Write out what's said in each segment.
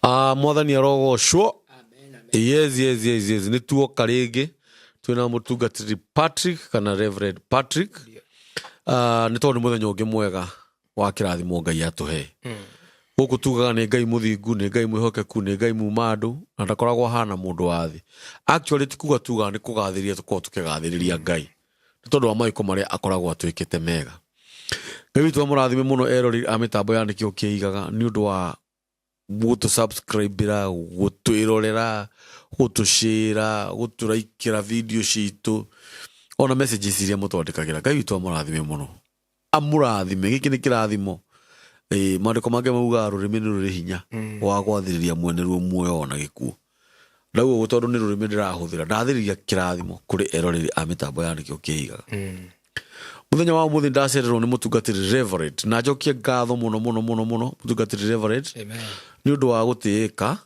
Ah, mwathani arogocwo. Yes, nä tuoka rä ngä twä na må tungatä Patrick kana Reverend Patrick. Ah, nä tondå nä må thenya å ngä mwega wa kä rathimo Ngai atå he. Gå kå tugaga nä Ngai må thingu, nä Ngai mwä hokeku, nä Ngai muma andå na ndakoragwo ahana må ndå wa thä. Actually ti kuga tugaga nä kå gathä ria tå korwo tå kä gathä rä ria Ngai nä tondå wa maiko marä a akoragwo atwä kä te mega. Ngai witå amå rathime må no erori a mä tambo ya nä kä o kä igaga nä å ndå wa gũtũ-subscribe-ra, gũtwĩrorera, gũtũcĩra, gũtũraikĩra video citũ ona messages iria mũtwandĩkagĩra. Ngai witũ amũrathime mũno, amũrathime. Gĩkĩ nĩ kĩrathimo. Ĩĩ, maandĩko mangĩ maugaga rũrĩmĩ nĩ rũrĩ hinya wa gwathĩrĩria mwene ruo muoyo ona gĩkuũ. Ndauga ũguo tondũ nĩ rũrĩmĩ ndĩrahũthĩra, ndathĩrĩria kĩrathimo kũrĩ eroreri a mĩtambo ya nĩkĩo kĩigaga. Muthenya wa umuthi ndacererwo nĩ mũtungatĩri Reverend, na njokie ngatho mũno mũno mũno mũno mũtungatĩri Reverend Amen. nĩ ũndũ wa gũtĩĩka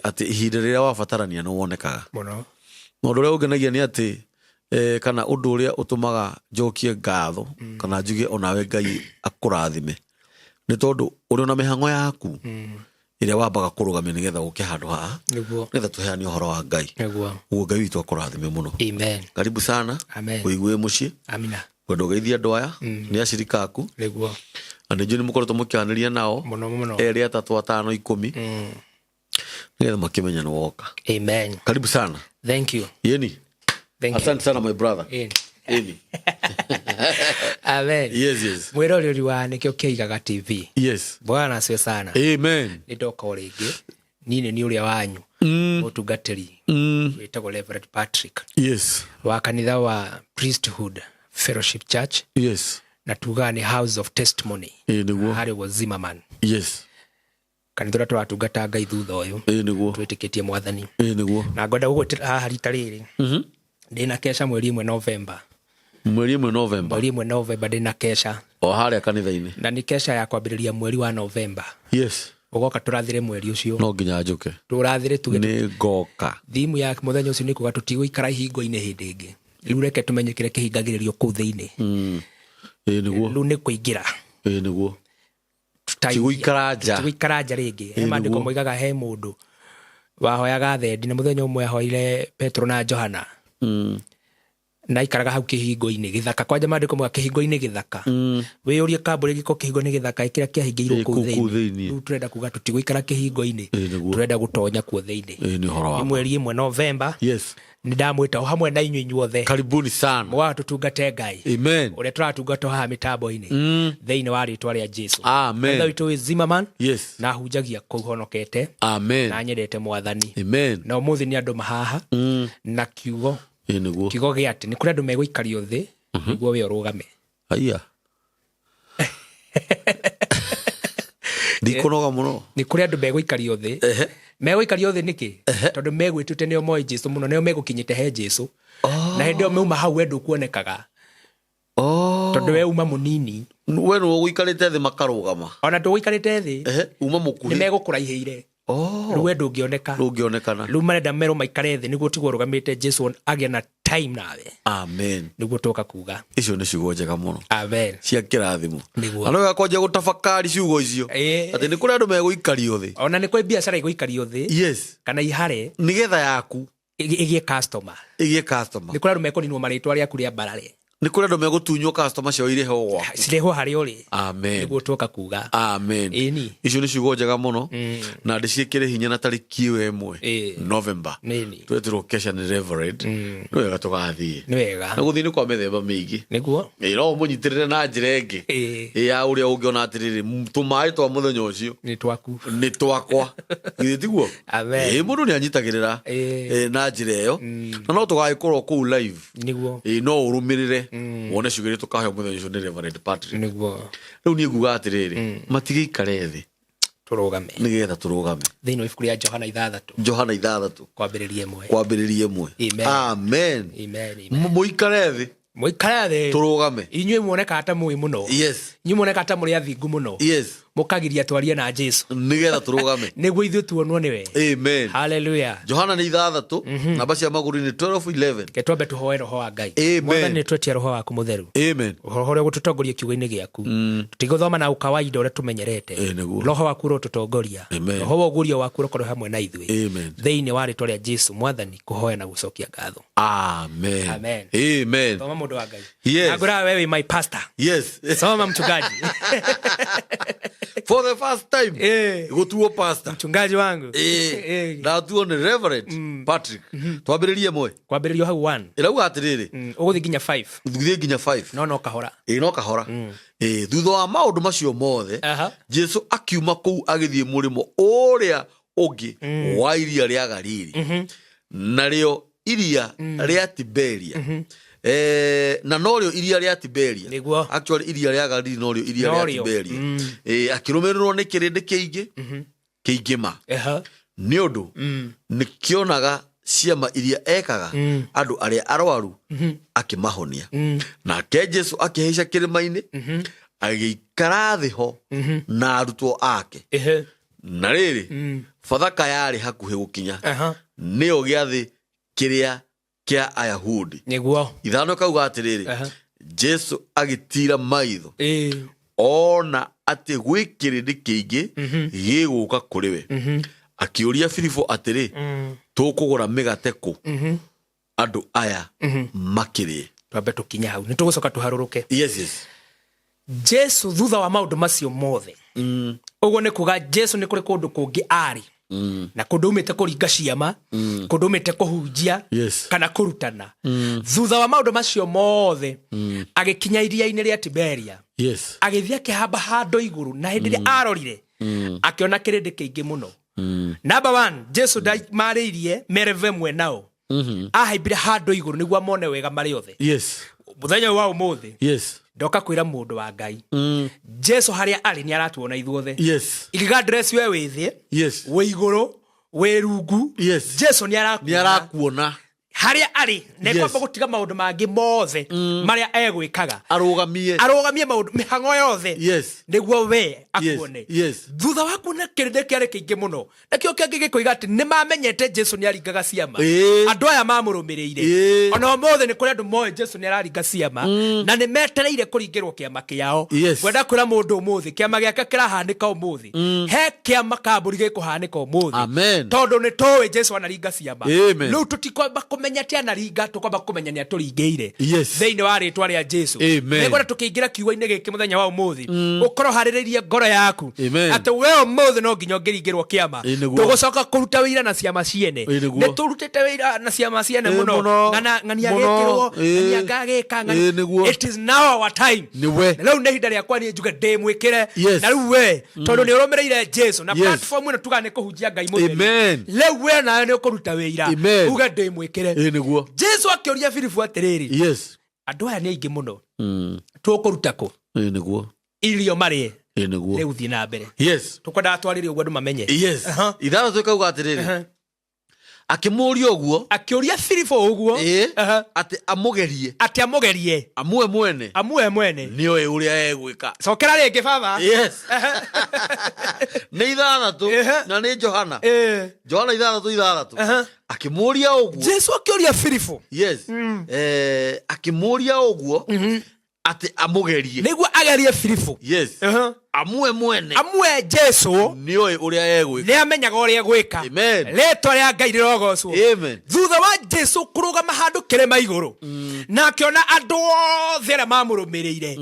atĩ ihinda rĩrĩa wabatarania nĩ wonekaga. Mũno. Na ũndũ ũrĩa ũngenagia nĩ atĩ kana ũndũ ũrĩa ũtũmaga njokie ngatho kana njuge onawe Ngai akũrathime nĩ tondũ ũrĩ ona mĩhang'o yaku ĩrĩa wambaga kũrũgamia nĩgetha ũke handũ haha nĩgetha tũheane ũhoro wa Ngai. Ũguo Ngai witũ akũrathime mũno. Amen. Karibu sana. Amen. Ũigue mũciĩ. Amina. Kwenda ũgeithie andũ aya nĩ acirika aku. Na nĩ njũĩ nĩ mũkoretwo mũkĩaranĩria nao. Mũno mũno. Erĩ, atatũ, atano, 10. Nĩgetha makĩmenye nĩ woka. Amen. Karibu sana. Thank you. Yeni. Thank you. Asante sana my brother. Yeni. Yeni. Amen. Yes. Mwĩroreri wa nĩkĩo kĩigaga TV. Yes. Bwana asifiwe sana. Amen. Nĩ ndoka o rĩngĩ. Niĩ nĩ niĩ ũrĩa wanyu. Mũtungatĩri. Wĩtagwo Reverend Patrick. Yes. Wa kanitha wa Priesthood Fellowship Church. Yes. Na tugaga nĩ House of Testimony. Ĩĩ nĩguo. Harĩ ũguo Zimmerman. Yes. Kanitha ũrĩa tũratungata Ngai thutha ũyũ. Ĩĩ nĩguo. Twĩtĩkĩtie Mwathani. Ĩĩ nĩguo. Na ngwenda gũgwĩtĩra haha rita rĩrĩ. Ndĩna kesha mweri ĩmwe November. Mweri ĩmwe November. Mweri ĩmwe November ndĩna kesha. O harĩa kanitha-inĩ. Na nĩ kesha ya kwambĩrĩria mweri wa November. Yes. Ũgoka tũrathĩre mweri ũcio. No nginya njũke. Tũrathĩre tuge. Nĩ ngoka. Thimu ya mũthenya ũcio nĩ kuga tũtigũikara ihingo-inĩ hĩndĩ ĩngĩ. Rĩu reke tũmenye kĩrĩa kĩhingagĩrĩrio kũu thĩinĩ. Ĩĩ nĩguo. Rĩu nĩ kũingĩra. Ĩĩ nĩguo. Tigũikara nja. Tigũikara nja rĩngĩ. He Ĩĩ maandĩko nĩguo. moigaga he mũndũ wahoyaga thendi na mũthenya ũmwe ahoire Petro na Johana. Na aikaraga hau kĩhingo-inĩ gĩthaka. Kwanja maandĩko moigaga kĩhingo-inĩ gĩthaka. Wĩyũrie kambũri ĩngĩkorwo kĩhingo-inĩ gĩthaka kĩrĩa kĩahingĩirwo Ĩĩ, kũu kũu thĩinĩ. thĩinĩ. Rĩu tũrenda kuga tũtigũikara kĩhingo-inĩ. Ĩĩ nĩguo. Tũrenda gũtonya kuo thĩinĩ. Ĩĩ nĩ ũhoro wa Nĩ ma. mweri ĩmwe November. Yes. Nĩ ndamwĩta o hamwe na inyuĩ inyuothe. Karibuni sana. Mũgaga tũtungate Ngai. Amen. Ũrĩa tũratungata haha mĩtambo-inĩ. Thĩinĩ wa rĩtwa rĩa Jesu. Amen. Kanitha witũ wĩ Zimmerman. Yes. Na hunjagia kũu honokete. Amen. Na nyendete Mwathani. Amen. Na ũmũthĩ nĩ andũ mahaha. Na kiugo. Ĩĩ nĩguo. Kiugo gĩa atĩ nĩ kũrĩ andũ megũikario thĩ nĩguo we ũrũgame. Haiya. Ndikũnoga mũno. Nĩ kũrĩ andũ megũikario thĩ. Megũikario thĩ nĩkĩ? Tondũ megwĩtuĩte nĩo moĩ Jesu mũno, nĩo megũkinyĩte he Jesu. Na hĩndĩ ĩyo mauma hau we ndũkuonekaga. Tondũ we uma mũnini. We nĩwe ũgũikarĩte thĩ makarũgama. Ona ndũgũikarĩte thĩ. Uma mũkuhĩ. Nĩ megũkũraihĩire. Rĩu we ndũngĩoneka. Ndũngĩonekana. Rĩu marenda merwo maikare thĩ nĩguo tigwo ũrũgamĩte Jesu agĩe na time nawe. Amen. Nĩguo twoka kuga. Icio nĩ ciugo njega mũno. Amen. Cia kĩrathimo. Nĩguo. Na no wega kwanjia gũtafakari ciugo icio. Atĩ nĩ kũrĩ andũ megũikario thĩ. Ona nĩ kũrĩ biacara igũikario thĩ. Yes. Kana ihare. Nĩgetha yaku. Ĩgĩe customer. Ĩgĩe customer. Nĩ kũrĩ andũ mekũninwo marĩtwa rĩaku rĩa mbarare. Nĩ kũrĩ andũ megũtunywo customer ciao irĩhwo gwaku. Cirehwo harĩa ũrĩ. Amen. Nĩguo twoka kuga. Amen. Ĩni. Icio nĩ ciugo njega mũno. Na ndĩciĩkĩre hinya na tarĩki ĩyo ĩmwe. November. Nĩni. Twetirwo kesha nĩ Reverend. Nĩ wega tũgathiĩ. Nĩ wega. Na gũthiĩ nĩ kwa mĩthemba mĩingĩ. Nĩguo. Ĩĩ, no ũmũnyitĩrĩre na njĩra ĩngĩ. Ĩĩ ya ũrĩa ũngĩona atĩrĩrĩ, tũmaĩ twa mũthenya ũcio. Nĩ twaku. Nĩ twakwa. Githĩ tiguo? Amen. Ĩĩ, mũndũ nĩ anyitagĩrĩra. Na njĩra ĩyo. Na no tũgagĩkorwo kũu live. Nĩguo. Ĩĩ, no ũrũmĩrĩre wone ciugo iria tũkaheo mũthenya ũcio nĩ Reverend Patrick. Nĩguo. Rĩu niĩ nguga atĩrĩrĩ, matigĩikare thĩ. Tũrũgame. Nĩgetha tũrũgame. Thĩinĩ wa ibuku rĩa Johana 6. Johana 6. Kwambĩrĩria 1. Kwambĩrĩria 1. Amen. Amen. Amen, amen. Mũikare thĩ. Mũikare thĩ. Tũrũgame. Inyuĩ muonekaga ta mũĩ mũno. Yes. Inyuĩ muonekaga ta mũrĩ athingu mũno. Yes. Mũkagiria twarie na Jesu. Nĩgetha tũrũgame. Nĩguo ithuĩ tuonwo nĩwe. Amen. Haleluya. Johana nĩ 6, namba cia magũrũ nĩ 12 11. Reke twambe tũhoe roho wa Ngai. Amen. Mwathani, nĩ twetia roho waku mũtheru. Amen. Roho ũrĩa ũgũtũtongoria kiugo-inĩ gĩaku. Tũtigũthoma na ukawaida ũrĩa tũmenyerete. Ĩ, nĩguo. Roho waku ũrotũtongoria. Amen. Roho wa ũguũrio waku ũrokorwo hamwe na ithuĩ. Amen. Thĩinĩ wa rĩtwa rĩa Jesu Mwathani, kũhoya na gũcokia ngatho. Amen. Amen. Amen. Thoma, mũndũ wa Ngai. Yes. Na ngwĩraga wewe my pastor. Yes. Soma, mchungaji. For the first time gũtuo pastor. Mchungaji wangu. Ndatuo nĩ Reverend Patrick. Twambĩrĩrie mwe. Kwambĩrĩrio hau 1. Ĩrauga atĩrĩrĩ. Ũgũthiĩ nginya 5. Gũthiĩ nginya 5. No kahora. Ĩ, no kahora. Ĩ, thutha wa maũndũ macio mothe, Jesu akiuma kũu agĩthiĩ mũrĩmo ũrĩa ũngĩ wa iria rĩa Galili, narĩo iria rĩa Tiberia. Na norĩo iria rĩa Tiberia. Nĩguo. Actually, iria rĩa Galili norĩo iria rĩa Norĩo. Tiberia. Akĩrũmĩrĩrwo nĩ kĩrĩndĩ kĩingĩ kĩingĩ ma, nĩ ũndũ nĩkĩonaga ciama iria ekaga andũ arĩa arwaru akĩmahonia. Nake Jesu akĩhaica kĩrĩma-inĩ, agĩikara thĩ ho na arutwo ake. Na rĩrĩ, Bathaka yarĩ hakuhĩ gũkinya, nĩyo gĩathĩ kĩrĩa kĩa Ayahudi. Nĩguo. 5 kauga atĩrĩrĩ, Jesu agĩtiira maitho ona atĩ gwĩ kĩrĩndĩ kĩingĩ gĩgũka kũrĩ we, akĩũria Filipo atĩrĩ, tũkũgũra mĩgate kũ andũ aya makĩrĩe? Twambe tũkinye hau, nĩ tũgũcoka tũharũrũke. Yes. Jesu thutha wa maũndũ macio mothe, ũguo nĩ kuga Jesu nĩ kũrĩ kũndũ kũngĩ arĩ, na kũndũ umĩte kũringa ciama, kũndũ umĩte kũhunjia kana kũrutana. Thutha wa maũndũ macio mothe, agĩkinya iria-inĩ rĩa Tiberia. Agĩthiĩ akĩhamba handũ igũrũ, na hĩndĩ ĩrĩa arorire akĩona kĩrĩndĩ kĩingĩ mũno. Number one, Jesu ndamarĩirie mereve mwe nao. Ahaimbire handũ igũrũ nĩguo amone wega marĩ othe. Mũthenya ũyũ wa ũmũthĩ, ndoka kwĩra mũndũ wa Ngai, Jesu harĩa arĩ nĩ aratuona ithuothe. Irigandress we wĩ thĩ, wĩ igũrũ, wĩ rungu, Jesu nĩ Nĩ arakuona arakuona. Harĩa arĩ na ekwamba gũtiga maũndũ mangĩ mothe marĩa egwĩkaga, Arũgamie. Arũgamie maũndũ mĩhang'o yothe nĩguo we akuone. Thutha wa kuona kĩrĩndĩ kĩarĩ kĩingĩ mũno, nakĩo kĩangĩ gĩkoiga atĩ nĩ mamenyete Jesu nĩ aringaga ciama. Andũ aya mamũrũmĩrĩire, ona ũmũthĩ nĩ kũrĩ andũ moĩ Jesu nĩ araringa ciama na nĩ metereire kũringĩrwo kĩama kĩao. Ngwenda kwĩra mũndũ ũmũthĩ, kĩama gĩake kĩrahanĩka ũmũthĩ. He kĩama kambũri gĩkũhanĩka ũmũthĩ. Amen. Tondũ nĩ tũĩ Jesu anaringa ciama. Amen. Rĩu tũtikwamba kũmenya atĩ anaringa, tũkwamba kũmenya nĩ atũringĩire thĩinĩ wa rĩtwa rĩa Jesu. Amen. Nĩngwenda tũkĩingĩra kiugo-inĩ gĩkĩ mũthenya wa ũmũthĩ, ũkorwo harĩrĩirie ngoro yaku Amen. atĩ we ũmũthĩ no nginya ũngĩringĩrwo kĩama. Ĩ, nĩguo. Tũgũcoka kũruta wĩira na ciama ciene. Ĩ, nĩguo. Nĩ tũrutĩte wĩira na ciama ciene Ĩ, mũno. mũno. Ng'ania Mũno. gĩkĩrwo, Ĩ. ng'ania ngagĩka. Ĩ, nĩguo. It is now our time. Nĩwe. Na rĩu nĩ ihinda rĩakwa niĩ njuge ndĩ mwĩkĩre. Na rĩu we tondũ nĩ ũrũmĩrĩire Jesu na platform ĩno tugaga nĩ kũhunjia Ngai mũtheru, Amen. rĩu we nawe nĩ ũkũruta wĩira, Amen. uge ndĩ mwĩkĩre. Ĩ, nĩguo. Jesu akĩũria Filipu atĩrĩrĩ, andũ aya nĩ aingĩ mũno, tũkũruta kũ Ĩ, nĩguo. Irio marĩe? Ĩ, nĩguo. Rĩu thiĩ na mbere. Tũkwendaga twarĩrie ũguo andũ mamenye. 6 kauga atĩrĩrĩ, akĩmũũria ũguo, Akĩũria Filipu ũguo, atĩ amũgerie, atĩ amũgerie, amue mwene amue mwene nĩoĩ ũrĩa egwĩka. Cokera rĩngĩ, baba. Yes, nĩ 6, na nĩ Johana. Johana 6:6. Akĩmũũria ũguo. Jesu akĩũria Filipu. Yes, akĩmũũria ũguo atĩ amũgerie. Nĩguo agerie Filipu. Amue mwene Amue Jesu nĩoĩ ũrĩa egwĩka. Nĩ amenyaga ũrĩa egwĩka. Amen. Rĩtwa rĩa Ngai rĩrogocwo. Amen. Thutha wa Jesu kũrũgama handũ kĩrĩma igũrũ na akĩona andũ othe arĩa mamũrũmĩrĩire,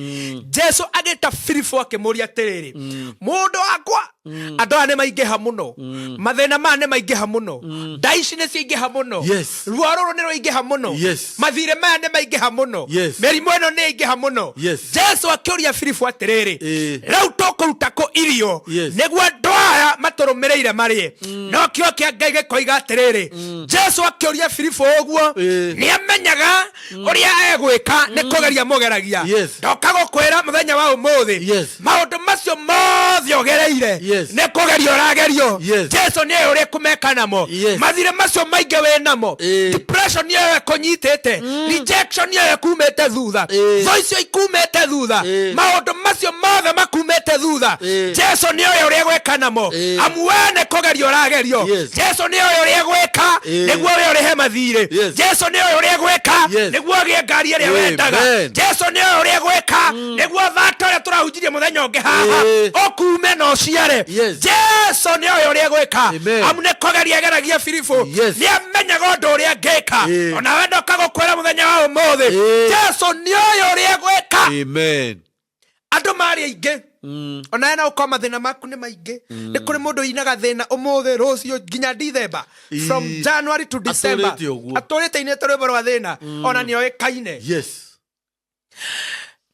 Jesu agĩta Filipu akĩmũria atĩrĩrĩ, mũndũ wakwa, andũ aya nĩ maingĩha mũno, mathĩna maya nĩ maingĩha mũno, nda ici nĩ ciaingĩha mũno, ruo rũrũ nĩ rwaingĩha mũno, mathirĩ maya nĩ maingĩha mũno, mĩrimũ ĩno nĩ yaingĩha mũno. Jesu akĩũria Filipu atĩrĩrĩ, rĩu tũkũruta kũ irio nĩguo andũ aya matũrũmĩrĩire marĩe? No kĩo kĩa Ngai gĩkoiga atĩrĩrĩ, Jesu akĩũria Filipu ũguo nĩ amenyaga ũrĩa egwĩka, nĩ kũgeria mũgeragia. Ndoka gũkwĩra mũthenya wa ũmũthĩ, maũndũ macio Macio mothe ũgereire, Yes. nĩ kũgerio ũragerio. Yes. Jesu nĩ ũrĩa kũmeka namo. Yes. Mathirĩ macio maingĩ wĩ namo, depression ĩyo ĩkũnyitĩte, rejection ĩyo ĩkumĩte thutha, tho icio ikumĩte thutha, maũndũ macio mothe makumĩte thutha, Jesu nĩ ũyũ ũrĩa gwĩka namo, amu we nĩ kũgerio ũragerio. Jesu nĩ ũyũ ũrĩa gwĩka nĩguo we ũrĩhe mathirĩ. Jesu nĩ ũyũ ũrĩa gwĩka nĩguo ũgĩe ngari ĩrĩa wendaga. Amen. Jesu nĩ ũyũ ũrĩa gwĩka nĩguo thata ũrĩa tũrahunjirie mũthenya ũngĩ haha ũkume na ũciare. Jesu nĩ ũyũ ũrĩa gwĩka, Amen. amu nĩ kũgeria ageragia Filipu. Nĩ amenyaga ũndũ ũrĩa angĩka. Onawe ndoka gũkwĩra mũthenya wa ũmũthĩ, Jesu nĩ ũyũ ũrĩa gwĩka. Amen. Andũ marĩ aingĩ, onawe no ũkorwo mathĩna maku nĩ maingĩ. Nĩ kũrĩ mũndũ inaga thĩna ũmũthĩ, rũciũ, nginya Ndithemba, from January to December. Atũrĩte ũguo. Atũrĩte inĩte rwĩmbo rwa thĩna, ona nĩ oĩkaine.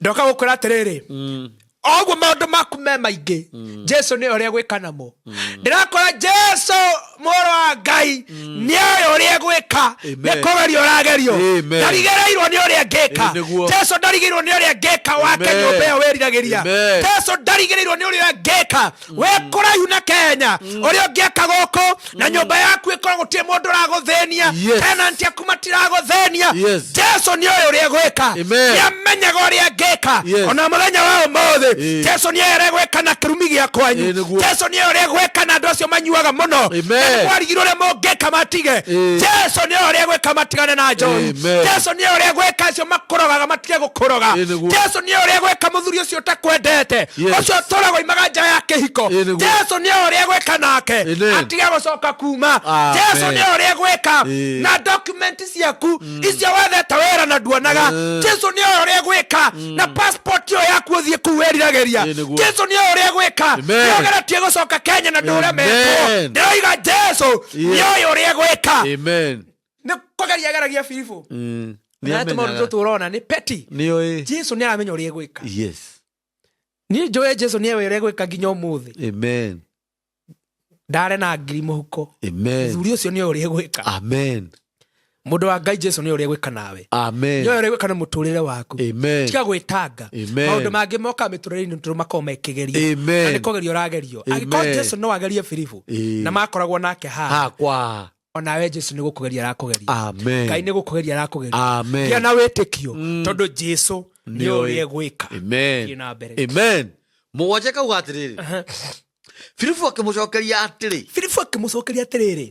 Ndoka gũkwĩra atĩrĩrĩ, oguo maũndũ maku me maingĩ, Jesu nĩ ũrĩa gwĩka namo. Ndĩrakora Jesu mũrũ wa Ngai nĩ ũyũ ũrĩa gwĩka. Amen. Nĩ kũgerio ũragerio. Amen. Ndarigereirwo nĩ ũrĩa ngĩka. Ĩ, nĩguo. Jesu ndarigĩrwo nĩ ũrĩa ngĩka wake Amen. nyũmba ĩyo wĩriragĩria. Amen. Jesu ndarigĩrĩirwo nĩ ũrĩa ngĩka wĩ kũraihu na Kenya, ũrĩa ũngĩaka gũkũ na nyũmba yaku ĩkorwo gũtirĩ mũndũ ũragũthĩnia, tenant aku matiragũthĩnia. Jesu nĩ ũyũ ũrĩa gwĩka. Amen. Nĩ amenyaga ũrĩa ngĩka. Ona mũthenya wa ũmũthĩ, Jesu nĩ ũyũ ũrĩa gwĩka na kĩrumi gĩa kwanyu. Ĩ, nĩguo. Jesu nĩ ũyũ ũrĩa gwĩka na andũ acio manyuaga mũno. Amen. Na nĩmwarigirwo ũrĩa mũngĩka matige. Jesu nĩ ũyũ ũrĩa gwĩka matigane na njohi. Amen. Jesu nĩ ũyũ ũrĩa gwĩka acio makũrogaga matige gũkũroga. Ĩ, nĩguo. Jesu nĩ ũyũ ũrĩa gwĩka mũthuri ũcio ũtakwendete, ũcio ũtũragwo imaga nja ya kĩhiko. Ĩ, nĩguo. Jesu nĩ ũyũ ũrĩa gwĩka nake Amen. atige gũcoka kuma. Amen. Jesu nĩ ũyũ ũrĩa gwĩka na document ciaku icio wethete wĩra na nduonaga. Jesu nĩ ũyũ ũrĩa gwĩka na passport ĩyo yaku ũthiĩ kũu wĩriragĩria. Ĩ, nĩguo. Jesu nĩ ũyũ ũrĩa gwĩka. Amen. Nĩ ũgeretie gũcoka Kenya na ndũremetwo. Amen. Ndĩroiga Jesu nĩ ũyũ ũrĩa gwĩka. Amen. Nĩ kũgeria ageragia Filipu. Nĩ Na tũmaũndũ amenyaga. tũtũ ũrona nĩ petty. Nĩoĩ. Jesu nĩ aramenya ũrĩa egwĩka. Niĩ njũĩ Jesu nĩ ũrĩa egwĩka nginya ũmũthĩ. Amen. Ndare na ngiri mũhuko. Amen. Mũthuri ũcio nĩ ũrĩa egwĩka. Amen. Mũndũ wa Ngai, Jesu nĩ ũrĩa egwĩka nawe. Amen. Nĩ ũrĩa egwĩka na mũtũrĩre waku. Amen. Tiga gwĩtanga. Amen. Maũndũ mangĩ mokaga mĩtũrĩre-inĩ tondũ makoragwo me kĩgerio. Amen. Na nĩ kũgerio ũragerio. Amen. Angĩkorwo Jesu no agerie Filipu na makoragwo nake haha, Hakwa. onawe Jesu nĩ gũkũgeria arakũgeria. Amen. Ngai nĩ gũkũgeria arakũgeria. Amen. Gĩa na wĩtĩkio tondũ Jesu nĩ Nĩoĩ. ũrĩa egwĩka. Amen. Thiĩ na mbere. Amen. Mũgwanja kauga atĩrĩrĩ, Filipu akĩmũcokeria atĩrĩ, Filipu akĩmũcokeria atĩrĩrĩ,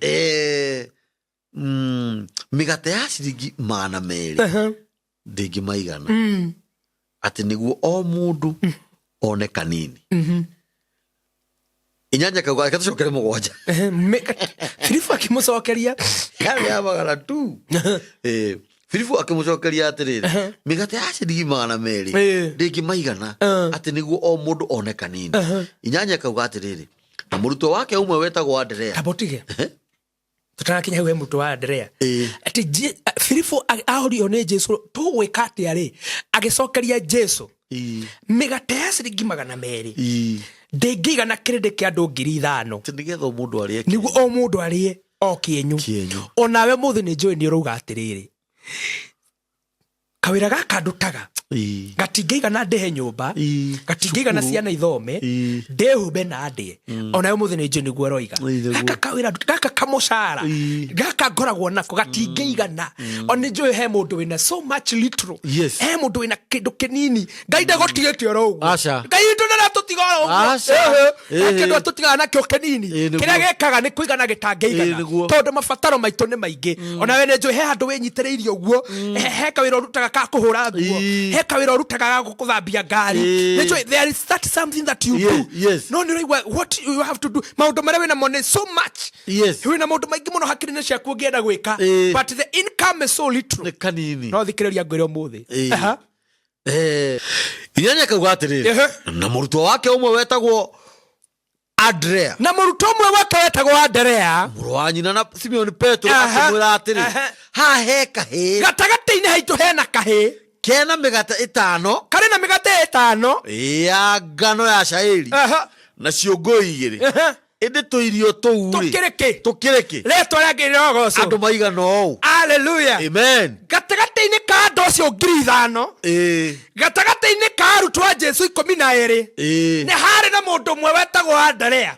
mĩgate ya ciringi 200 ndĩngĩmaigana atĩ nĩguo o mũndũ one kanini. Inyanya kauga, reke tũcokere mũgwanja. Filipu akĩmũcokeria, Yarĩ ya magana tu. Filipu akĩmũcokeria atĩrĩrĩ, mĩgate ya ciringi 200 ndĩngĩmaigana atĩ nĩguo o mũndũ one kanini. Inyanya kauga atĩrĩrĩ, na mũrutwo wake ũmwe wetagwo Anderea. Tamba ũtige, tũtanakinya hau he mũrutwo wa Anderea, atĩ Filipu ahorio nĩ Jesu tũgwĩka atĩa rĩ, agĩcokeria Jesu, mĩgate ya ciringi 200 ndĩngĩigana kĩrĩndĩ kĩa andũ 5,000 Atĩ nĩgetha o mũndũ arĩe nĩguo o mũndũ arĩe o kĩenyũ. Kĩenyũ. Onawe mũthĩ nĩ njũĩ nĩ ũrauga atĩrĩrĩ, kawĩra gaka ndutaga gatingĩigana ndĩhe nyũmba, gatingĩigana Cukuru. ciana ithome, ndĩhumbe na ndĩe. Onawe mũthĩ nĩ njũĩ nĩguo ũroiga. Nĩguo. Gaka kawĩra gaka kamũcara gaka ngoragwo nako gatingĩigana. O nĩ njũĩ he mũndũ wĩna so much little, he mũndũ wĩna kĩndũ kĩnini. Ngai ndagũtigĩte oro ũguo. Aca. Ngai witũ ndaratũtiga oro ũguo. Aca. Ehe. He kĩndũ atũtigaga nakĩo kĩnini, Nĩguo. kĩrĩa gĩkaga nĩ kũigana gĩtangĩigana, Nĩguo. tondũ mabataro maitũ nĩ maingĩ. Onawe nĩ njũĩ he handũ wĩnyitĩrĩire ũguo, he kawĩra ũrutaga ka kũhũra nguo, he kawĩra ũrutaga ga gũthambia ngari. Nĩ njũĩ there is that something that you do. No nĩ ũraigua what you have to do, maũndũ marĩa wĩnamo nĩ so much. Wĩna maũndũ maingĩ mũno hakiri-inĩ ciaku ũngĩenda gwĩka, but the income is so little. Nĩ kanini. No thikĩrĩria ngwĩre ũmũthĩ. Inyanya kauga atĩrĩrĩ, na mũrutwo wake ũmwe wetagwo Andrea, Na mũrutwo ũmwe wake wetagwo Anderea, mũrũ wa nyina na Simeoni Petero, akĩmwĩra atĩrĩ, haha he kahĩĩ gatagatĩ-inĩ haitũ hena kahĩĩ kena mĩgate 5 karĩ na mĩgate 5 ya ngano ya cairi na ciũngũyũ 2, ĩndĩ tũirio tũu rĩ Tũkĩrĩ kĩ? Tũkĩrĩ kĩ? Rĩtwa rĩa Ngai rĩrogocwo. Andũ maigana ũũ. Haleluya. Amen. Gatagatĩ Gatagatĩ-inĩ ka andũ acio 5,000, gatagatĩ-inĩ ka arutwo a Jesu 12, nĩ harĩ na mũndũ ũmwe wetagwo Andrea,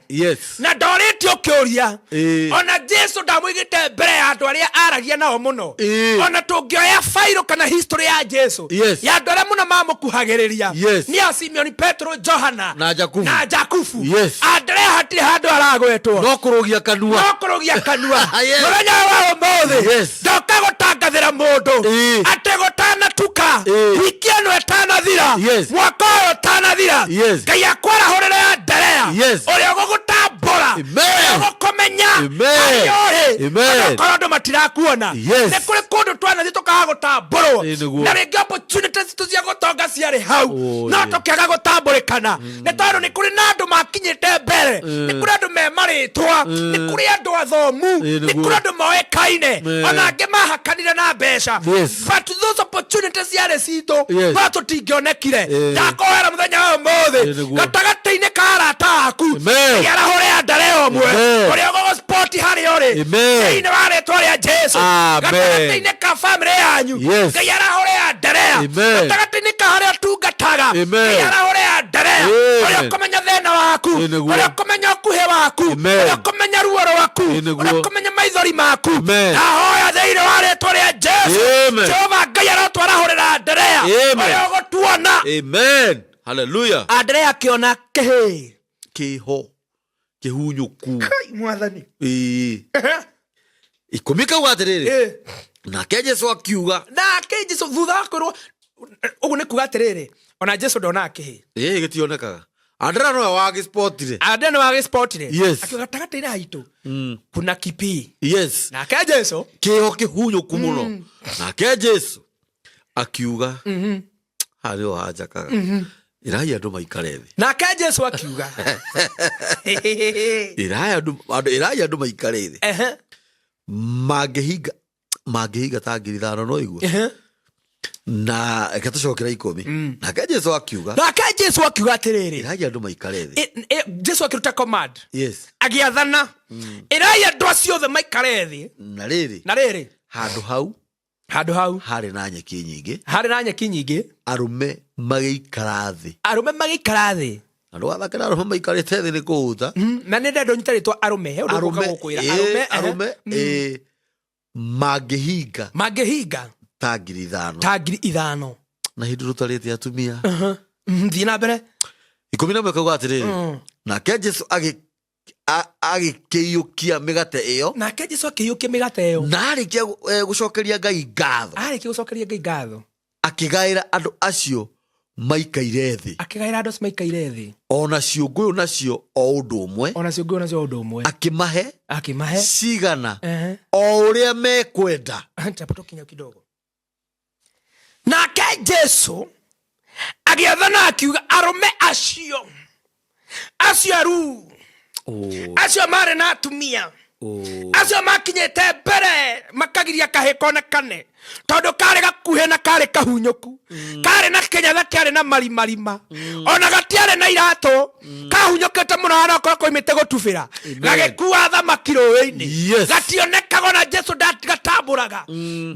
na ndorĩtio kĩũria. Ona Jesu ndamũigĩte mbere ya andũ arĩa aragia nao mũno. Ona tũngĩoya bairũ kana history ya Jesu, ya andũ arĩa mũno mamũkuhagĩrĩria, nĩ a Simeoni, Petro, Johana na Jakubu. Na Jakubu. Andrea hatirĩ handũ aragwetwo. No kũrũgia kanua. No kũrũgia kanua. Mũthenya wa ũmũthĩ, ndoka gũtangathĩra mũndũ atĩ gũtanatuka, wiki ĩno ĩtanathira, mwaka ũyũ ũtanathira, Ngai akwarahũrĩre Andrea ũrĩa ũgũgũtambũra, ũrĩa ũgũkũmenya harĩa ũrĩ, onakorwo andũ matirakuona. Nĩ kũrĩ kũndũ twanathiĩ tũkaga gũtambũrwo, Ĩĩ, nĩguo. na rĩngĩ opportunities citũ cia gũtonga ciarĩ hau, no tũkĩaga gũtambũrĩkana, nĩ tondũ nĩ kũrĩ na andũ makinyĩte mbere, nĩ kũrĩ andũ me marĩtwa, nĩ kũrĩ andũ athomu, Ĩĩ, nĩ nĩguo. kũrĩ andũ moĩkaine, ona angĩ mahakanire na mbeca, but those opportunities ciarĩ citũ, no tũtingĩonekire. Ndakoera mũthenya wa ũmũthĩ, Ĩĩ, nĩguo. gatagatĩ-inĩ ka arata aku, arahũre Andrea ũmwe ũrĩa ũgũgũspoti harĩa ũrĩ, thĩinĩ wa rĩtwa rĩa Jesu. Amen. Gatagatĩ-inĩ ka famĩlĩ yanyu, Ngai arahũre Andrea. Gatagatĩ-inĩ ka harĩa ũtungataga, Ngai arahũre Andrea ũrĩa ũkũmenya thĩna waku, Ĩĩ, nĩguo. ũrĩa ũkũmenya ũkuhĩ waku, ũrĩa ũkũmenya ruo rwaku, Ĩĩ, nĩguo. ũrĩa ũkũmenya maithori maku. Amen. Ndahoya thĩinĩ wa rĩtwa rĩa Jesu, Amen. Jehova Ngai arotwarahũrĩra Andrea Amen. ũrĩa ũgũtuona. Amen, hallelujah. Andrea akĩona kĩhĩ. Kĩho kĩhunyũku. Kai, Mwathani. Ĩĩ. 10 kauga atĩrĩrĩ, nake Jesu akiuga. Nake Jesu thutha wa kwĩrwo ũguo, nĩ kuga atĩrĩrĩ, ona Jesu ndonaga kĩhĩ. Ĩĩ, gĩtionekaga. Andrea nowe wagĩspotire. Andrea nĩ wagĩspotire. Akiuga gatagatĩ-inĩ haitũ kuna kipii. Nake Jesu, Kĩho kĩhunyũku mũno. Nake Jesu akiuga, harĩ o hanjakaga, ĩrai andũ maikare thĩ. Nake Jesu akiuga, Ĩrai andũ maikare thĩ. Mangĩhinga ta 5,000 no igua. Na reke tũcokera 10. Nake Jesu akiuga, Nake Jesu akiuga atĩrĩrĩ, ĩrai andũ maikare thĩ. Jesu akĩruta command, agĩathana, ĩrai andũ acio othe maikare thĩ. Na rĩrĩ, Na rĩrĩ, handũ hau handũ hau harĩ na nyeki nyingĩ. Harĩ na nyeki nyingĩ. Arũme magĩikara thĩ. Arũme magĩikara thĩ. Na ndũgathake na arũme maikarĩte thĩ, nĩ kũhuta. Na nĩ ndenda ũnyite rĩtwa arũme, he ũndũ ngũka Arũme, gũkwĩra. Arũme, arũme, mangĩhinga mangĩhinga ta 5,000. Ta 5,000. Na hĩndĩ rũtarĩte atumia. Thiĩ na mbere. 11 kauga atĩrĩrĩ, nake Jesu agĩkĩiyũkia mĩgate ĩyo. Nake Jesu akĩiyũkia mĩgate ĩyo. Na arĩkia gũcokeria Ngai ngatho, Arĩkia gũcokeria Ngai ngatho, akĩgaĩra andũ acio maikaire thĩ. Akĩgaĩra andũ acio maikaire thĩ. Ona ciũngũyũ nacio o ũndũ ũmwe. Ona ciũngũyũ nacio ũndũ ũmwe. Akĩmahe Akĩmahe cigana o ũrĩa mekwenda. Chapo kinya kidogo. Nake Jesu agĩathana akiuga arũme acio aru, acio marĩ na atumia, acio makinyĩte mbere makagiria kahĩ konekane tondũ karĩ gakuhĩ na karĩ kahunyũku, karĩ na kĩnyatha kĩarĩ na marimarima, ona gatiarĩ na iratũ, kahunyũkĩte mũno hana okorwo koimĩte gũtubĩra, gagĩkua thamaki rũĩ-inĩ. Gationekaga, ona Jesu gatambũraga.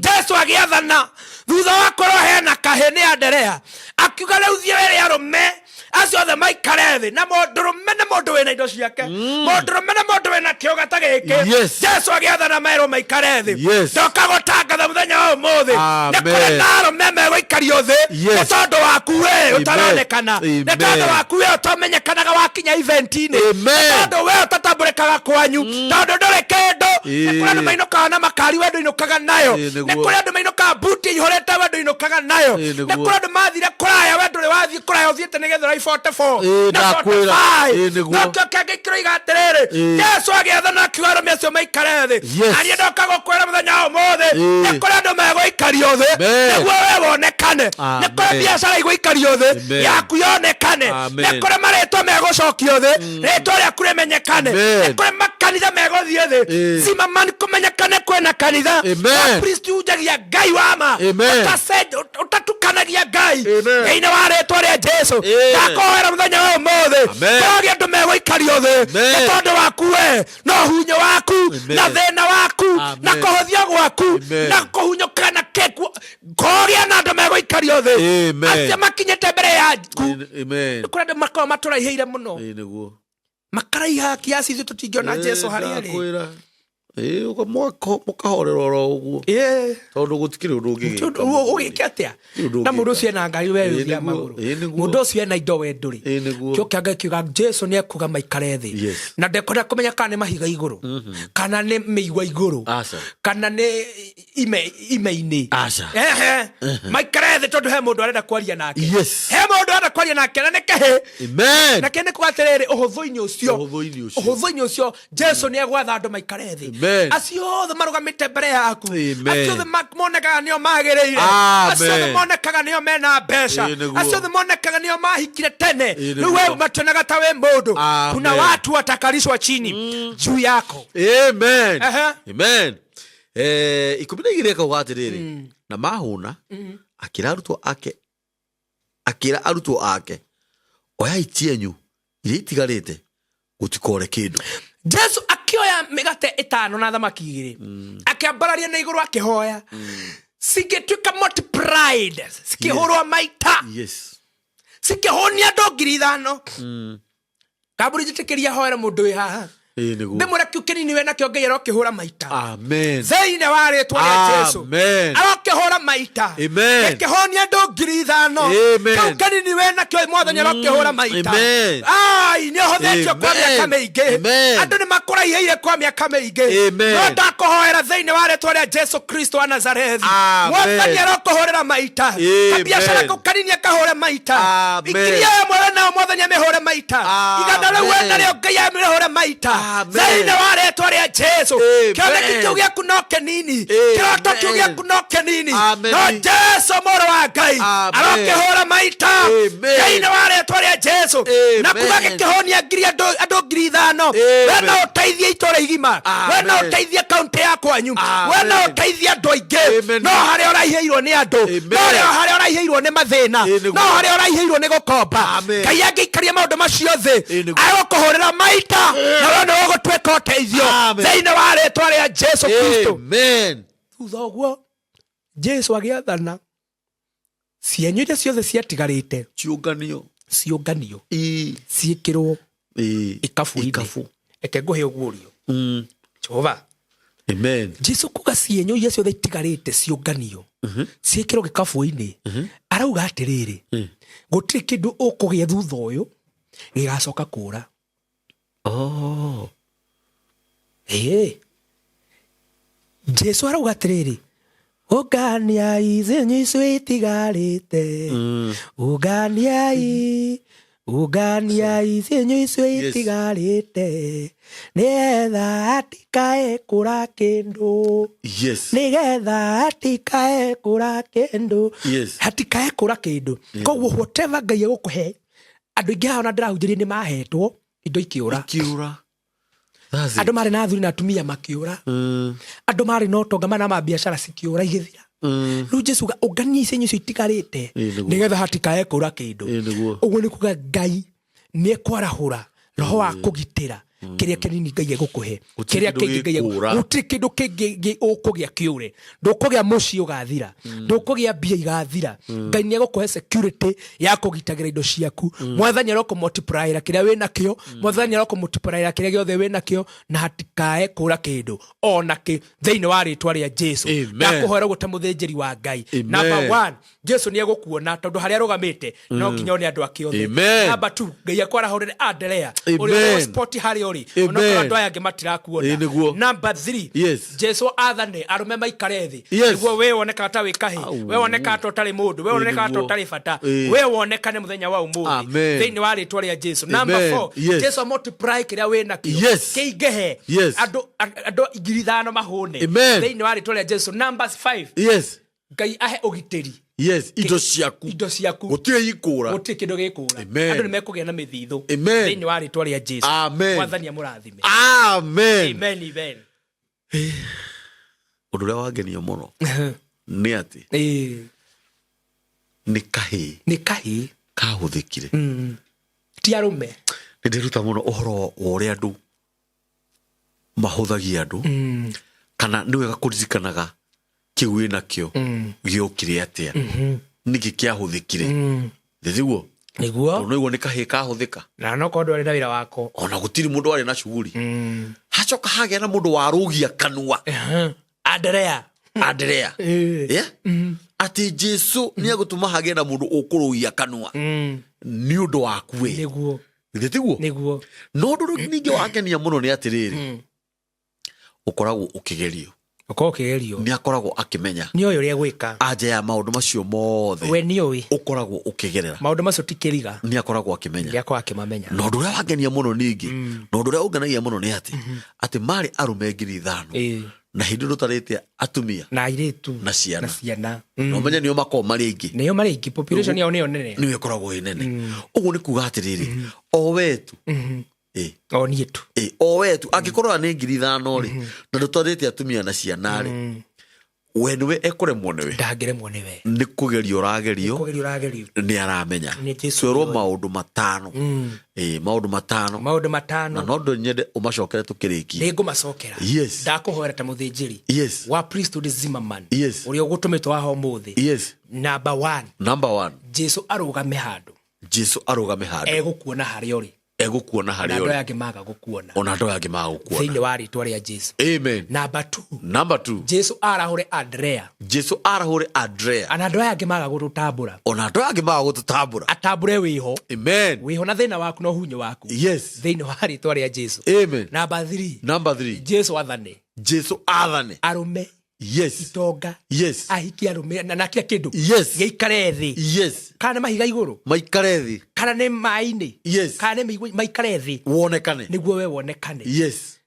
Jesu agĩathana thutha wa korwo hena kahĩ nĩ Anderea, akiuga rĩu thiĩ wĩre arũme acio othe maikare thĩ. Na mũndũrũme nĩ mũndũ wĩna indo ciake, mũndũrũme nĩ mũndũ wĩna kĩũga ta gĩkĩ. Jesu agĩathana merwo maikare thĩ. Ndoka gũtangatha mũthenya wa ũmũthĩ, nĩ Amen. kũrĩ na arũme megũikario thĩ, nĩ tondũ waku we ũtaronekana, nĩ tondũ waku we ũtamenyekanaga wakinya event-inĩ, nĩ tondũ we ũtatambũrĩkaga kwanyu, tondũ ndũrĩ kĩndũ. Nĩ kũrĩ andũ mainũkaga na makari, we ndũinũkaga nayo. Ĩĩ, Nĩ nĩguo. kũrĩ andũ mainũkaga mbuti ihũrĩte, we ndũinũkaga nayo. Ĩĩ, Nĩ nĩguo. kũrĩ andũ mathire kũraya, we ndũrĩ wathiĩ kũraya, ũthiĩte nĩ Gĩthũrai 44 Ĩĩ, na ndakwĩra. 45. Ĩĩ, nĩguo. Nokĩo kĩngĩ kĩroiga atĩrĩrĩ, Ĩĩ. Jesu agĩathana akiuga arũme acio maikare thĩ. Na niĩ ndoka gũkwĩra mũthenya wa ũmũthĩ, Ĩĩ. nĩ kũrĩ andũ megũikario thĩ Amen. nĩguo we wonekane. Nĩ kũrĩ Amen. biacara igũikario thĩ Amen. yaku yonekane. Nĩ Amen. kũrĩ marĩtwa megũcokio thĩ, rĩtwa rĩaku rĩmenyekane. Amen. Nĩ kũrĩ makanitha megũthiĩ thĩ, Ĩĩ. simamani kũmenyekane kwĩna kanitha Amen. wa priest unjagia Ngai wa ma, Amen. ũtatukanagia Ngai, Amen. thĩinĩ wa rĩtwa rĩa Jesu. Amen. Ndakoera mũthenya wa ũmũthĩ, Amen. kũragĩa andũ megũikario thĩ Amen. nĩ tondũ waku we na ũhunyũ waku Amen. na thĩna waku. Amen. Na kũhũthio gwaku Amen. na kũhunyũka na kĩkuo kũgĩa na andũ megũikario thĩ Amen. acio makinyĩte mbere yaku. Amen. Kũrĩ andũ makoragwo matũraihĩire mũno. Ĩĩ nĩguo. Makaraiha kiasi ithuĩ tũtingĩona Jesu harĩa arĩ. Ndakwĩra. Ĩĩ, mũkahorera oro ũguo. Ĩĩ. Tondũ gũtikĩrĩ ũndũ ũngĩgĩka. Ũgĩke atĩa Gũtirĩ ũndũ na mũndũ ũngĩka. ũcio ena ngari we Ĩĩ ũthiaga nĩguo, magũrũ, ĩĩ nĩguo. mũndũ ũcio ena indo we ndũrĩ. Ĩĩ nĩguo. Kĩo kĩa Ngai kiuga Jesu nĩ ekuga maikare thĩ na ndekwenda kũmenya kana nĩ mahiga igũrũ kana nĩ mĩigua igũrũ Aca. kana nĩ ime-inĩ. Aca. Ehe. Maikare thĩ tondũ he mũndũ arenda kwaria nake. He mũndũ arenda kwaria nake na nĩ kĩhĩ. Amen. Na kĩ nĩ kuga atĩrĩrĩ, ũhũthũ-inĩ ũcio, Ũhũthũ-inĩ ũcio. ũhũthũ-inĩ ũcio Jesu nĩ egwatha andũ maikare thĩ. Amen. Acio othe marũgamĩte mbere yaku, Amen. acio othe monekaga nĩo magĩrĩire, Amen. acio othe monekaga nĩo mena mbeca, Ĩĩ nĩguo. acio othe monekaga nĩo mahikire tene, Ĩĩ rĩu nĩguo. we mationaga ta wĩ mũndũ. Amen. Kuna watu watakalishwa chini juu yako. Amen. Ehe. Amen. 12 akauga atĩrĩrĩ, na mahũna akĩra arutwo ake, akĩra arutwo ake, oyai cienyu iria itigarĩte, gũtikore kĩndũ. Jesu akĩoya mĩgate 5 na thamaki 2, akĩambararia na igũrũ, akĩhoya, cingĩtuĩka multiplied, cikĩhũrwo maita, cikĩhũnia andũ 5,000. Kambũri njĩtĩkĩria hoera mũndũ wĩ haha. Ĩĩ nĩguo. Ndĩmwĩra kĩu kĩnini we nakĩo Ngai arokĩhũra maita. Amen. Thĩinĩ wa rĩtwa rĩa Jesu. Amen. Arokĩhũra maita. Amen. Gĩkĩhũnia andũ 5,000. Amen. Kĩu kĩnini we nakĩo Mwathani arokĩhũra maita. Amen. Ai, nĩ ũhũthĩtio kwa Amen. mĩaka mĩingĩ. Amen. Andũ nĩ makũraihĩire kwa mĩaka mĩingĩ. Amen. No ndakũhoera thĩinĩ wa rĩtwa rĩa Jesu Kristo wa Nazarethi. Amen. Mwathani arokũhũrĩra maita. Amen. Kabiacara kau kanini akahũre maita. Amen. Ikiri ĩmwe we nayo Mwathani amĩhũre maita. Amen. Igana rĩu we narĩo Ngai amĩhũre maita. Amen. Thĩinĩ wa rĩtwa rĩa Jesu. Amen. Kĩoneki kĩu gĩaku no kĩnini. Amen. Kĩroto kĩu gĩaku no kĩnini. Amen. No Jesu mũrũ wa Ngai Amen. arokĩhũra maita. Amen. Thĩinĩ wa rĩtwa rĩa Jesu. Amen. Na kuga gĩkĩhũnia ngiri andũ 5,000. Amen. We no ũteithie itũũra igima. We no Amen. ũteithie kaunti ya kwanyu. We no Amen. ũteithie andũ aingĩ. Amen. No harĩa ũraihĩirwo nĩ andũ. Amen. No harĩa ũraihĩirwo nĩ mathĩna. Ĩĩ nĩguo. No harĩa ũraihĩirwo nĩ gũkomba. Amen. Ngai angĩikaria maũndũ macio thĩ, Ĩĩ nĩguo. agũkũhũrĩra maita na we nĩ ũgũtuĩka ũteithio Amen. thĩinĩ wa rĩtwa rĩa Jesu Kristo. Amen. Thutha ũguo Jesu agĩathana cienyũ iria ciothe ciatigarĩte Ciũnganio. ciũnganio, Ĩĩ. ciĩkĩrwo Ĩĩ. ikabu-inĩ. Ikabu. Reke ngũhe ũguũrio. Jehova. Amen. Jesu kuga cienyũ iria ciothe itigarĩte ciũnganio, ciĩkĩrwo gĩkabũ-inĩ, arauga atĩrĩrĩ, gũtirĩ kĩndũ ũkũgĩa thutha ũyũ gĩgacoka kũra. Oh. Ĩĩ. Jesu arauga atĩrĩrĩ, ũnganiai cienyũ icio itigarĩte, ũnganiai, ũnganiai cienyũ icio itigarĩte, nĩgetha hatikae kũra kĩndũ, nĩgetha hatikae kũra kĩndũ. Hatikae kũra kĩndũ. Koguo whatever Ngai egũkũhe, andũ aingĩ haha ona ndĩrahunjĩria nĩ mahetwo indo ikĩũra. Ikiura. That's it. Andũ marĩ na athuri na atumia makĩũra. Andũ marĩ na ũtonga mana ma biacara cikĩũra igĩthira. Rĩu Jesu uga ũngania icenyo icio itigarĩte Ĩĩ nĩguo. nĩgetha hatikae kũra kĩndũ. Ĩĩ nĩguo. Ũguo nĩ kuga Ngai nĩ ekwarahũra roho wa kũgitĩra kĩrĩa kĩnini Ngai egũkũhe. Gũtirĩ Kĩrĩa kĩndũ kĩngĩ Ngai gĩkũra. gũtirĩ kĩndũ kĩngĩ ũkũgĩa kĩũre. Ndũkũgĩa mũciĩ ũgathira, ndũkũgĩa mbia igathira. Ngai nĩ egũkũhe security ya kũgitagĩra indo ciaku. Mwathani arokũmultiplyĩra kĩrĩa wĩ nakĩo. Mwathani arokũmultiplyĩra kĩrĩa gĩothe wĩ nakĩo na hatikae kũra kĩndũ ona kĩ thĩinĩ wa rĩtwa rĩa Jesu. Amen. Ndakũhoera ũguo ta mũthĩnjĩri wa Ngai. Amen. Number 1, Jesu nĩ egũkuona tondũ harĩa arũgamĩte no nginya one andũ ake othe. Amen. Number 2, Ngai akwarahũrĩre Andrea Amen. ũrĩa ũrĩ spot harĩa ũrĩ, Amen. onokorwo andũ aya angĩ matirakuona. Ĩĩ nĩguo. Number 3, Jesu athane arũme maikare thĩ nĩguo we wonekaga ta wĩ kahĩ, Au. we wonekaga ta ũtarĩ mũndũ, we wonekaga ta nĩguo. ũtarĩ bata, Ĩĩ. we wonekane mũthenya wa ũmũthĩ Amen. thĩinĩ wa rĩtwa rĩa Jesu. Number Amen. 4, Jesu multiply kĩrĩa wĩ nakĩo kĩingĩhe, andũ 5,000 mahũne Amen. thĩinĩ wa rĩtwa rĩa Jesu. Number 5, Ngai ahe ũgitĩri. Indo ciaku. Indo ciaku. Gũtirĩ ikũra. Gũtirĩ kĩndũ gĩkũra. Amen. Andũ nĩ mekũgĩa na mĩthithũ Amen. thĩinĩ wa rĩtwa rĩa Jesu. Amen. Mwathani amũrathime. Amen. Amen, amen. Ũndũ ũrĩa wangenia mũno nĩ atĩ Ĩĩ. nĩ kahĩĩ Nĩ kahĩĩ kahũthĩkire. Ti arũme. Nĩ ndĩruta mũno ũhoro wa ũrĩa andũ mahũthagia andũ. Kana nĩ wega kũririkanaga kĩu wĩ nakĩo gĩokire atĩa, nĩkĩ kĩahũthĩkire, thĩthiguo? Nĩguo. Tondũ nĩguo nĩ kahĩĩ kahũthĩka. Na no korwo ndwarĩ na wĩra wako. Ona gũtirĩ mũndũ warĩ na cuguri. Hacoka hagĩa na mũndũ warũgia kanua. Andrea. Andrea. Eh. Yeah? Atĩ Jesu nĩ egũtũma hagĩe na mũndũ ũkũrũgia kanua nĩ ũndũ waku we. Nĩguo. Githĩ tiguo? Nĩguo. No ũndũ ũrĩa ningĩ wakenia mũno nĩ atĩrĩrĩ, ũkoragwo ũkĩgerio. Ũkorwo ũkĩgerio. Nĩ akoragwo akĩmenya. Nĩ oĩ ũrĩa gwĩka. Anja ya maũndũ macio mothe. We nĩ oĩ. Ũkoragwo ũkĩgerera. Maũndũ macio ti kĩriga. Nĩ akoragwo akĩmenya. Nĩ akoragwo akĩmamenya. Na ũndũ ũrĩa wangenia mũno ningĩ, na ũndũ ũrĩa ũngenagia mũno nĩ atĩ, atĩ marĩ arũme 5,000. Na hĩndĩ ndũtarĩte atumia. Na airĩtu. Na ciana. Na ciana. Na ũmenye nĩo makoragwo marĩ aingĩ. Nĩo marĩ aingĩ, population yao nĩyo nene. Nĩyo ĩkoragwo ĩ nene. Ũguo nĩ kuga atĩrĩrĩ, o we tu. O niĩ tu. O we tu. Angĩkorwo nĩ 5,000 rĩ, na ndũtarĩte atumia na ciana rĩ, we nĩwe ekũremwo nĩwe. Ndangĩremwo nĩwe. Nĩ kũgerio ũragerio. Kũgerio ũragerio. Nĩ aramenya. Nĩ Jesu Twerwo nĩoĩ. maũndũ matano. Maũndũ matano. Maũndũ matano. Na no ndo nyende ũmacokere tũkĩrĩkia. Nĩ ngũmacokera. Yes. Ndakũhoera ta mũthĩnjĩri. Yes. Wa priesthood Zimmerman. Yes. Ũrĩa ũgũtũmĩtwo haha ũmũthĩ. Yes. Number 1. Number 1. Jesu arũgame handũ. Jesu arũgame handũ. Egũkuona harĩa ũrĩ. Egũkuona harĩa Na andũ ũrĩ. aya angĩ maga gũkuona. Ona andũ aya angĩ maga gũkuona. Thĩinĩ wa rĩtwa rĩa Jesu. Amen. Number 2. Number 2. Jesu arahũre Andrea. Jesu arahũre Andrea. Ona andũ aya angĩ maga gũtũtambũra. Ona andũ aya angĩ maga gũtũtambũra. Atambũre wĩho. Amen. Wĩho na thĩna waku na ũhunyũ waku. Yes. Thĩinĩ wa rĩtwa rĩa Jesu. Amen. Number 3. Number 3. Jesu athane. Jesu athane. Arũme. Yes. Itonga. Yes. Ahiki arũme na kila kĩndũ. Yes. Gĩikare thĩ. Yes. Kana nĩ mahiga igũrũ. Maikare thĩ. Kana nĩ maĩ-inĩ. Yes. Kana nĩ mĩigua, maikare thĩ. Wonekane. Nĩguo we wonekane. Yes.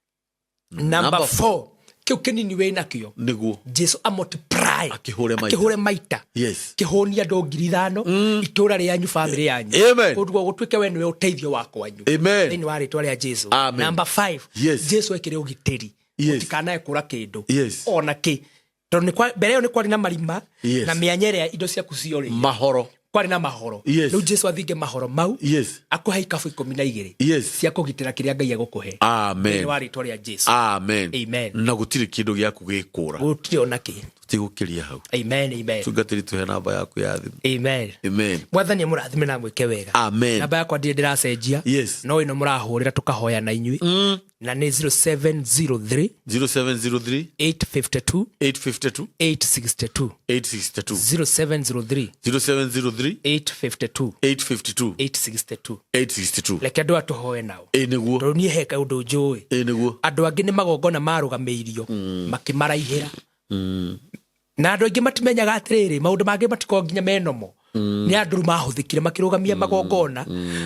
Number 4. Kĩu kĩnini wĩ nakĩo. Nĩguo. Jesu amultiply. Akĩhũre maita. Akĩhũre maita. Yes. Kĩhũnia andũ 5,000, itũũra rĩanyu, family yanyu. Amen. Ũndũ gũtuĩke we nĩwe ũteithio wa kwanyu. Amen. Thĩinĩ wa rĩtwa rĩa Jesu. Amen. Number 5. Yes. Jesu ekĩre ũgitĩri. Yes. Ũtikanae kũra kĩndũ. Yes. Ona kĩ. Tondũ mbere ĩyo nĩ kwarĩ na marima. Yes. Na mĩanya ĩrĩa indo ciaku ciorĩire. Mahoro. Kwarĩ na mahoro. Yes. Rĩu Jesu athinge mahoro mau. Yes. Akũhe ikabu 12. Yes. Cia kũgitĩra kĩrĩa Ngai egũkũhe. Amen. Thĩinĩ wa rĩtwa rĩa Jesu. Amen. Amen. Na gũtirĩ kĩndũ gĩaku gĩkũra. Gũtirĩ ona kĩ. Tũtigũkĩria hau. Amen, amen. Tungatĩri, tũhe namba yaku ya thimũ. Amen. Amen. Mwathani amũrathime na amwĩke wega. Amen. Namba yakwa ndirĩ ndĩracenjia. Yes. No ĩno mũrahũrĩra tũkahoya na inyuĩ. Na nĩ 0703 0703 852 852 862. 862. 0703 0703 852 852 862. 862. Reke andũ atũhoe nao. Ĩ nĩguo. Tondũ niĩ he kaũndũ njũĩ. Ĩ nĩguo. Andũ angĩ nĩ magongona marũgamĩirio makĩmaraihĩra. Na andũ aingĩ matimenyaga atĩrĩrĩ, maũndũ mangĩ matikoragwo nginya menomo. Nĩ andũ rĩu mahũthĩkire makĩrũgamia magongona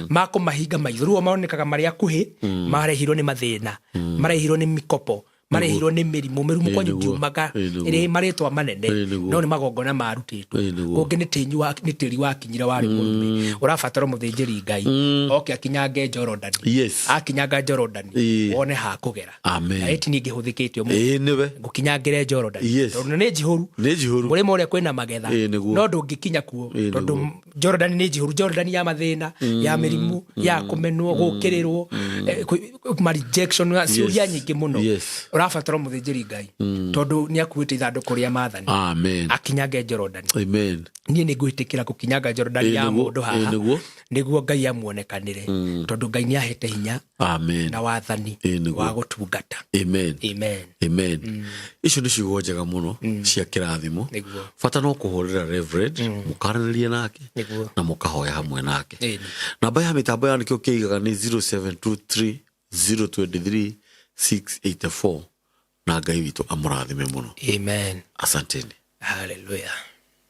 ma kũmahinga maitho. Rĩu o monekaga marĩ akuhĩ, marehirwo nĩ mathĩna, marehirwo nĩ mĩkopo, marehirwo nĩ mĩrimũ. Mĩrimũ kwanyu ndiumaga ĩrĩ marĩtwa manene, no nĩ magongona marutĩtwo. Kũngĩ nĩ tĩri wakinyire warĩ mũrume. Ũrabatara mũthĩnjĩri Ngai oke akinyange Jorodani. Yes. Akinyanga Jorodani, wone ha kũgera. Amen. Na ĩti ningĩ hũthĩkĩte ũmũthĩ. Ĩ nĩwe. Ngũkinyangĩre Jorodani. Yes. Tondũ nĩ njihũru. Nĩ njihũru. Mũrĩmo ũrĩa kwĩna magetha. Ĩ nĩguo. No ndũngĩkinya kuo. Ĩ Tondũ nĩguo. Jorodani nĩ njihũru. Jorodani ya mathĩna, ya mĩrimũ, ya kũmenwo, gũkĩrĩrwo, ma rejection, ciũria nyingĩ mũno. Yes. Ũrabatara mũthĩnjĩri Ngai. Tondũ nĩ akuĩte ithandũkũ rĩa maathani. Amen. Akinyange Jorodani. Amen. Niĩ nĩ ngwĩtĩkĩra gũkinyanga Jorodani Ĩ ya nĩguo, mũndũ ĩ haha. nĩguo. Nĩguo Ngai amuonekanĩre. Tondũ Ngai nĩ ahete hinya Amen. na wathani Ĩ nĩguo. wa gũtungata. Amen. Amen. Amen. Icio nĩ ciugo njega mũno cia kĩrathimo. Nĩguo. Bata no kũhũrĩra Reverend, mũkaranĩrie nake Nĩguo. na mũkahoya hamwe nake. Ĩni. Namba ya mĩtambo ya nĩkĩo kĩigaga nĩ 0723 023 684 na Ngai witũ amũrathime mũno. Amen. Asanteni. Hallelujah.